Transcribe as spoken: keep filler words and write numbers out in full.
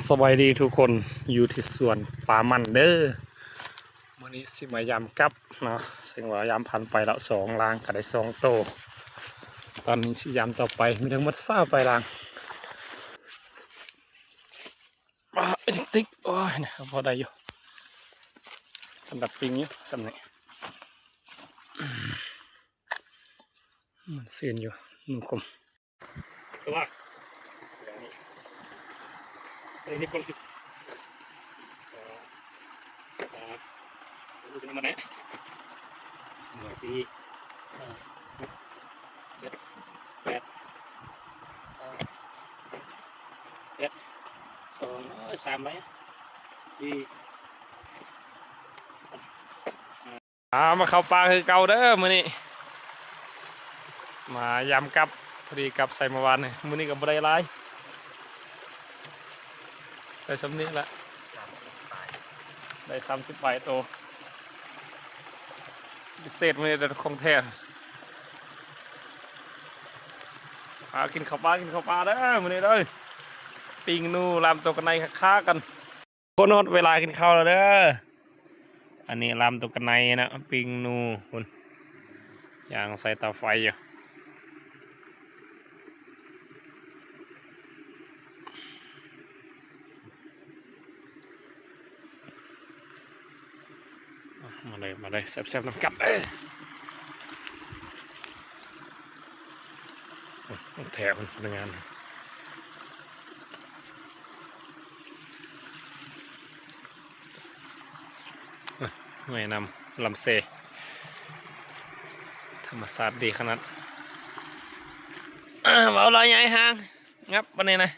สบายดีทุกคน อยู่ที่สวนปามันเด้อ มื้อนี้สิมายามกับเนาะ ซึ่งว่ายามผ่านไปแล้วสองลางก็ได้สองโต ตอนนี้สิยามต่อไป มีทั้งหมดซาวปลายลาง อ่า ติ๊กๆ โอ้ย นะ พอได้อยู่ สำหรับปิงอยู่ สำนี้ มันเซียนอยู่ หนุ่มคม ตัว อย่างนี้ เอ้ย นี่คน สอง สาม รู้จักมันไหม หนึ่ง สี่ ห้า หก เจ็ด แปด เก้า สิบ สิบเอ็ด สอง เอ้ย สาม ไป สี่ อ่า มาเข้าป่าคือเก่าเด้อมื้อนี้ มายามกับ พอดีกับใส่เมื่อวานนี่ มื้อนี้ก็บ่ได้หลาย ได้ส่ำนี้ละ สามสิบปลาย ได้สามสิบปลายโต พิเศษมื้อนี้ได้ของแท้ อ่า กินข้าวปลา กินข้าวปลาเด้อมื้อนี้เด้อ ปิ้งหนู ลามโตกะไน ค้ากัน คนฮอดเวลากินข้าวแล้วเด้อ อันนี้ลามโตกะไนนะ ปิ้งหนู พุ้น ย่างใส่เตาไฟอยู่ มาเลย มาเลย แซ่บๆ นำกัน เอ้ย โอ้ย แท้ พนักงาน แม่น้ำลำเซ ธรรมชาติดีขนาด อ่า เว้าลอยใหญ่ห่าง งับวันนี้นะ